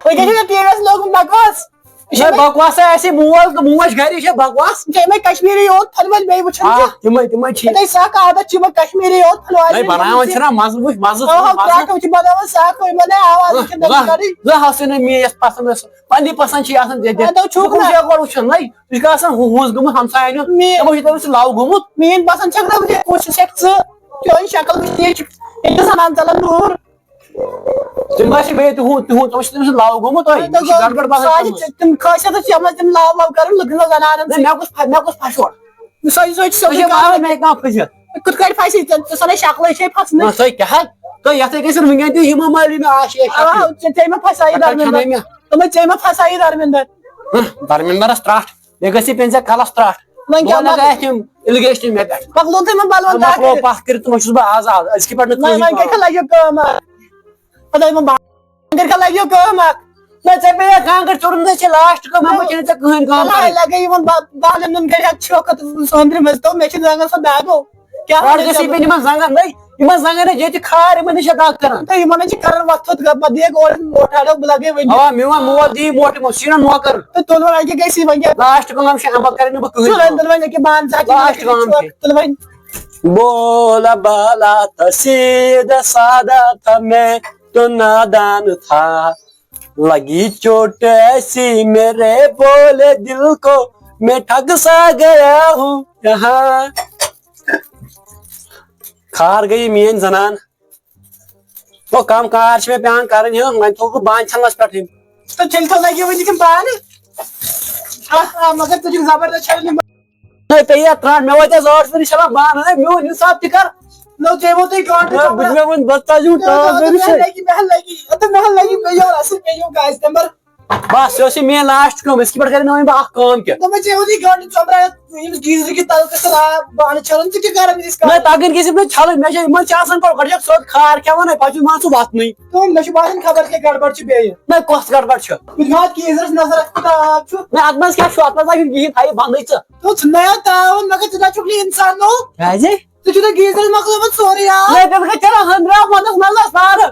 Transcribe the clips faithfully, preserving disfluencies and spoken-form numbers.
وۄنۍ کیٛاہ چھُ مےٚ ٹی وی یَس لوگمُت بکواس؟ یہِ چھُ نہ، مےٚ بکواس آسہِ مول تہٕ موج گرِ، یہِ چھےٚ بکواس۔ یہِ چھےٚ یِمَے کشمیٖری یوت پھٔلۍ وٲلۍ، بیٚیہِ وٕچھان آ، چھِ۔ تِمَے، تِمَے چھِ۔ یہِ چھےٚ سَکھ عادت چھِ یِمَن کشمیٖری یوت پھٔلۍ والٮ۪ن نَے، چھِ بَناوان یِمَن چھِنہ مَزٕ وٕچھ، مَزٕ آہا، وٕچھ، مَزٕ۔ کیٛاہ کَم چھِ بَناوان سَکھ، وۄنۍ بَناے آواز، یہِ چھِ زانٛہہ، دَگان کَرٕنۍ۔ زانٛہہ آسہِ نہٕ مےٚ یَتھ پَسنٛد ٲس، پَنٕنی پَسنٛد چھِ آسان ژےٚ تہِ۔ اَدٕ چھُکھ ژٕ کُس نہ۔ یَپٲرۍ وٕچھان، نَے، ژٕ چھُکھ آسان ہُہ-، ہُنٛز گٔمٕژ ہمساین ہُنٛد، مے-، تِمو چھِ تٔمِس سۭتۍ love گوٚمُت۔ میٛٲنۍ پَسنٛد چھَکھ نہ وٕچھان، کُس چھُ سٮ۪کھ ژٕ؟ چٲنۍ شکل وٕچھتھ چھِ ییٚتہِ چھِ آسان اَنزَلَن نوٗر۔ تِم ما چھِ بیٚیہِ تِہُنٛد، تِہُنٛد، تِم چھِ تٔمِس سۭتۍ love گوٚمُت تۄہہِ۔ تۄہہِ یہِ چھِ گوٚو گڑبڑ باسان سُہ تِمن۔ چھِ تِم خٲصیت چھِ یِمن تِم love love کران لُکن منٛز زنانن نہ، سۭتۍ۔ مےٚ کُس پھَ-، مےٚ کُس پھَشوڑ؟ سۄ چھِ، سۄ چھِ تۄہہِ سیوٚدُے چھِ مانان کَتھ۔ مےٚ کانٛہہ پھٔسِتھ؟ کِتھ کٔنۍ پھَسہِ ژےٚ؟ ژےٚ سۄ نَے شکلٕے چھے پھَسنٕے۔ نہ، تۄہہِ کیٛاہ حظ؟ تۄہہِ یَتھَے گٔژھِو وٕنکٮ۪ن تہِ ہِمو مٲلۍ مےٚ آش یہِ آ، شکلہِ۔ ژےٚ، ژےٚ ما پھَسایہِ پَتہٕ درمِندر؟ چھَنہٕ مےٚ۔ دوٚپمَے، ژےٚ ما پھَسایہِ درمِندر؟ ہہ، درمِندرَس ترٛٹھ۔ مےٚ گٔژھ یہِ پیٚنۍ ژےٚ کَلَس ترٛٹھ۔ وۄنۍ کیٛاہ بہٕ لَگہٕ مۄکلو؟ اَتھ یِم allegation مےٚ پٮ۪ٹھ۔ مۄکلو تُہۍ یِمَن بَلوَن مےٚ مۄکلو تَتھ۔ پَتھ کٔرِتھ، تِمَن چھُس بہٕ آزاد۔ أزکہِ پٮ۪ٹھ نہٕ وۄنۍ، کٕہٕنۍ وۄنۍ کیٛاہ کٲم۔ کیٛاہ لَگیو کٲم اَکھ؟ وۄنۍ کیٛاہ لَگیو کٲم اَکھ؟ نہ، ژےٚ پیٚیہِ کانٛگٕر چُرُن، ژےٚ چھِ last کٲم، اَتھ منٛز چھِنہٕ ژےٚ کٕہٕنۍ کٲم وۄنۍ کَرٕنۍ۔ لَگے یِمَن با-، بالٮ۪ن نُن کَرِ اَتھ چھوکہٕ تہٕ سۄنٛدرِ منٛز تو مےٚ چھِ زنٛگَن سۄ دَگ۔ کیٛاہ ترٛٹھ وَنان گٔژھ یہِ ژےٚ پیٚنۍ بہٕ؟ یِمَن زنٛگَن، نَے، یِمَن زنٛگَن ہے ییٚتہِ کھار، یِمَن نِش چھےٚ دَگ کَران۔ تہٕ یِمَن ہے چھِ کَران وۄتھُتھ گۄڈٕ، پَتہٕ دِیَکھ اورٕ موٹھاڑو، بہٕ لَگے وۄنۍ۔ اَوا، میون مول دی موٹہٕ، یِمَن سیٖنَن نوکَر۔ تہٕ تُل وۄنۍ، اَکہِ گژھِ وۄنۍ کیٛاہ؟ Last کٲم چھِ، اَمہِ پَتہٕ کَرے نہٕ بہٕ کٕہٕنۍ تُل وۄنۍ، کٲم۔ تُل وۄنۍ، ییٚکیٛاہ بانہٕ ژَٹہِ، last کٲم چھِ۔ تُل وۄنۍ۔ بولا بالا تھا، سیدھا سادہ تھا، میں تو نادان تھا۔ لگی چوٹ ایسی میرے بولے دل کو، میں ٹھگ سا گیا ہوں یہاں۔ کھار گٔیے میٲنۍ زنان۔ تو کم کار چھِ مےٚ پٮ۪وان کرٕنۍ، ہہ، وۄنۍ تھوٚو بہٕ بانہٕ چھلنس پٮ۪ٹھٕے۔ تو چھٔلۍ تو لگی وۄنۍ تِم بانہٕ۔ آ، آ، مگر ژٕ چھُکھ زبردست چھلنہِ۔ ہے، پیٚیہِ یا ترٛٹھ، مےٚ وٲتۍ آز ٲٹھ ؤری چھلان بانہٕ، ہے، میون حساب تہِ کر۔ نو، ژےٚ ووتُے گٲنٛٹہٕ ہے، بہٕ چھُس مےٚ وۄنۍ بس تَجُن نو، ٹاس نو، ؤری مےٚ چھِ۔ لگی، مےٚ لگی، ہتہٕ مےٚ لگی، مےٚ یور اصٕل، مےٚ یور گاسہِ نمبر۔ بس، یہِ اوس یہِ میٲنۍ last کٲم، أزکہِ پٮ۪ٹھ کرٕ نہٕ وۄنۍ بہٕ اکھ کٲم تہِ۔ دوٚپمَے، ژےٚ ووتُے گٲنٛٹہٕ ژۄمبراوِتھ، ییٚمِس گیٖزرٕ کہِ تَلہٕ قٕسٕم آب بانہٕ چھلان، ژٕ کیٛاہ کران ییٖتِس نہ، کالس؟ تَگان گٔژھِم نہٕ چھلٕنۍ، مےٚ چھِ، یِمن چھِ آسان گۄڈٕ، گۄڈٕ چھَکھ سیوٚد کھار کھٮ۪وان، ہے، پَتہٕ چھُ یِوان سُہ وَتنٕے۔ تو مےٚ چھُ باسان خبر کیٛاہ گڑبڑ چھِ بیٚیہِ۔ نہ، کۄس گڑبڑ چھِ؟ بہٕ دِمہٕ ہا گیٖزرَس نظر، اَتھ کوٗتاہ آب چھُ۔ نہ، اَتھ منٛز کیٛاہ چھُ؟ اَتھ منٛز لَگہِ نہٕ کِہیٖنۍ، تھاو یہِ بنٛدٕے ژٕ۔ تو ژٕ نَیو تاوُن، مگر ژٕ نہ چھُکھ نہٕ اِنسان نوٚو۔ کیٛازِ؟ ژٕ چھُکھ نہٕ گیٖزرَس مۄکلومُت سورُے آب۔ نہ، تیٚلہِ گٔے چلو ہُنٛدرا وَنٛدَس منٛز آسہٕ نارٕ۔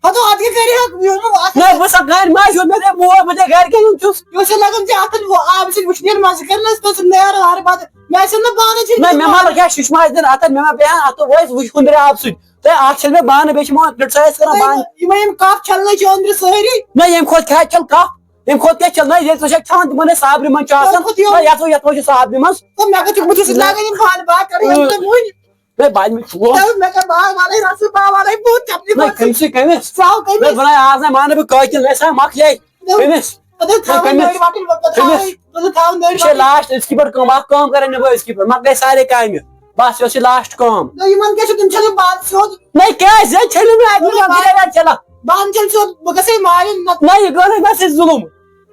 ہتو، اَتھ کیٛاہ کَرِ ہا؟ یہِ اوس نہٕ اَتھ نہ، بہٕ سا گرِ ما چھُ، مےٚ دے مول، بہٕ دے گرِکٮ۪ن ہُنٛد چھُس۔ یہِ اوس یہِ لَگان ژےٚ اَتھَن ہُہ آب سۭتۍ وٕشنیر مَزٕ کَرنَس، تہٕ سُہ نیر وارٕ پَتہٕ۔ مےٚ آسن نہٕ بانہٕ چھٔلۍ نہ، مےٚ ما مٕتۍ۔ لَگہِ ہا شِشمہٕ اَتھٮ۪ن، اَتھٮ۪ن مےٚ ما پیٚیہِ ہا اَتھٕ وٲسۍ وٕشُن دٔریاب سۭتۍ۔ تہٕ اَتھ چھٔلۍ مےٚ بانہٕ، بیٚیہِ چھِ یِوان criticize کَران بانہٕ۔ یِمَے، یِمَے یِم کَپ چھَلنَے چھِ أنٛدرٕ سٲری۔ نہ، ییٚمہِ کھۄتہٕ کیٛاہ چھَل کَپ؟ ییٚمہِ کھۄتہٕ کیٛاہ چھَل؟ نہ، ییٚلہِ ژٕ چھَکھ چھَلان، تِمَن ٲسۍ صابرِ منٛز چھُ آسان۔ تَمہِ کھۄتہٕ یِم نہ، یَتھ، یَتھ منٛز چھُ صابرِ منٛز۔ تہٕ مےٚ کَتہِ چھُ بٕتھِس سۭتۍ لاگان یِم بانہٕ، بہٕ کَرٕ یِم تہِ وٕنۍ۔ ہے، بَنہِ مےٚ چھُ۔ تَلہٕ مےٚ کَر بہٕ آو وَلَے رَسہٕ، بہٕ آو وَلَے بُتھ چھَپنہِ نہ، منٛز۔ کٔمۍ سٕے کٔمِس؟ ژٕ آو کٔمِس؟ نہ، بہٕ نَے آز نَے مانہٕ بہٕ کٲکِل، نَے سا مۄکلے۔ نہ۔ کٔمِس؟ اَدٕ نہ، تھاوٕنۍ کٔمِس؟ نٔرۍ وَٹٕنۍ، تَتھ تھاوٕنۍ، کٔمِس؟ تَتھ تھاوٕنۍ نٔرۍ یہِ چھے وَٹٕنۍ۔ Last، أزکہِ پٮ۪ٹھ کٲم، اَکھ کٲم کَرے نہٕ بہٕ أزکہِ پٮ۪ٹھ، مۄکلے سارے کامہِ۔ بَس، یہِ ٲس یہِ last کٲم۔ نہ، یِمَن کیٛاہ چھُ، تِم چھَنہٕ بانہٕ سیوٚد۔ نہ، کیٛازِ؟ ہے، چھٔلِو نہٕ اَتہِ، نہ، نہ، بانہٕ، بانہٕ چھَلَکھ۔ بانہٕ چھَلہِ سیوٚد، بہٕ گژھٕ ہے مالِنۍ، نہ۔ نہ، یہِ گوٚو نہٕ مےٚ سۭتۍ ظُلُم۔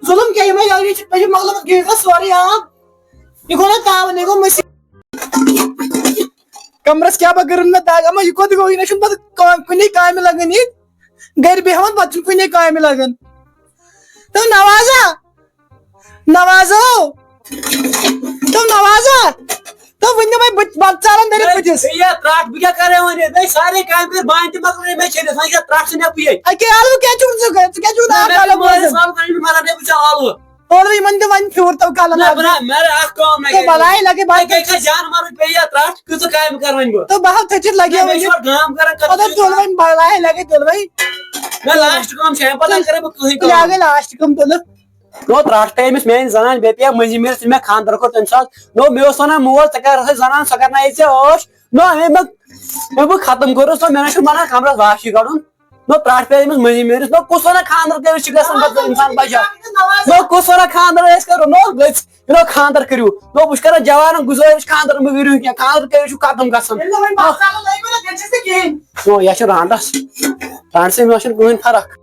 ظُلُم کیٛاہ؟ یِمَے یہِ چھِ، مےٚ چھِ مۄکلومُت گیٖزرَس سورُے آب۔ یہِ گوٚو نہ تاوَن، یہِ گوٚو مٔشیٖد۔ کمرس کیٛاہ بہٕ گٔرٕم نہ دگ، اما یہِ کوٚت گوٚو؟ یہِ نہ چھُنہٕ پتہٕ کامہِ، کُنے کامہِ لگان یہِ۔ گرِ بیٚہوان، پتہٕ چھُنہٕ کُنے کامہِ لگان۔ تو نوازا، نوازو، تو نوازا، تو ؤنۍ دِ وۄنۍ بہٕ بتہٕ ژاران دٔرِتھ ہے، بٕتھِس۔ ہے، ترٛٹھ، بہٕ کیٛاہ کرے وۄنۍ؟ ہے، سارے کامہِ کٔرۍ بانہٕ تہِ مۄکلٲے مےٚ چھٔلِتھ، وۄنۍ کیٛاہ ترٛٹھ ژٕ مےٚ پُیے؟ اکے ٲلوٕ کیٛاہ چھُکھ ژٕ، ژٕ کیٛاہ چھُکھ نہ، نہٕ مےٚ اکھ ٲلوٕ دوٚپ، مٲلِس بوزان؟ ٲلوٕ کَرٕنۍ، مگر ہے، بہٕ چھُس ٲلوٕ۔ اورٕ یِمن تہِ وۄنۍ پھیوٗر تو کَلہٕ نہ، ناو۔ بہٕ نہ، مےٚ اکھ کٲم نہ ہے، کَرٕنۍ۔ بَلاے لَگے، بَلاے۔ ہے، کیٛاہ، کیٛاہ جان مَرُن پیٚیہِ یا ترٛٹھ، کۭژاہ کامہِ کَرٕ وۄنۍ بہٕ؟ تو بہٕ ہاو تھٔچِتھ لَگے نہ، مےٚ وۄنۍ۔ چھُ گۄڈٕ گام کَران، کَتھ مطلب چھُ تُل وۄنۍ، بَلاے لَگے تُل وۄنۍ۔ مےٚ last کٲم چھےٚ، اَمہِ پَتہٕ نہ کَرے بہٕ کٕہٕنۍ تُلہِ کٲم۔ اَگَے last کٲم تُلہٕ۔ نو ترٛٹھ پیٚیہِ أمِس میٛانہِ زَنانہِ، بیٚیہِ پیٚیہِ مٔنٛزِم ییٚلہِ مےٚ خانٛدَر کوٚر تَمہِ ساتہٕ۔ نو مےٚ اوس وَنان مول، ژےٚ کَر ٲسٕے زَنان، سۄ کَرنایے ژےٚ عٲش۔ نو اَمے مےٚ، مےٚ بہٕ ختم کوٚرُس، نو مےٚ نہ چھُ وَنان کَمرَس واش چھُے کَڑُن۔ نو ترٛٹھ پیٚیہِ أمِس مٔنٛزِم میٖرِس۔ نو کُس وَنان خانٛدر کٔرِو چھِ گژھان پَتہٕ اِنسان بَچا۔ نو کُس وَنان خانٛدر أسۍ کَرو؟ نو گٔژھۍ، نو خانٛدر کٔرِو۔ نو بہٕ چھُس کَران جوانَن گُزٲرِش، خانٛدر مہٕ کٔرِو کینٛہہ، خانٛدر کٔرِو چھُ ختم گژھان۔ ییٚلہِ نہٕ وۄنۍ بَتہٕ ژالَن لَگہِ نہٕ، تیٚلہِ چھِ ژٕ کِہیٖنۍ۔ نو یہِ چھُ رانٛڈَس، رانٛڈسٕے منٛز چھُنہٕ کٕہٕنۍ فرق۔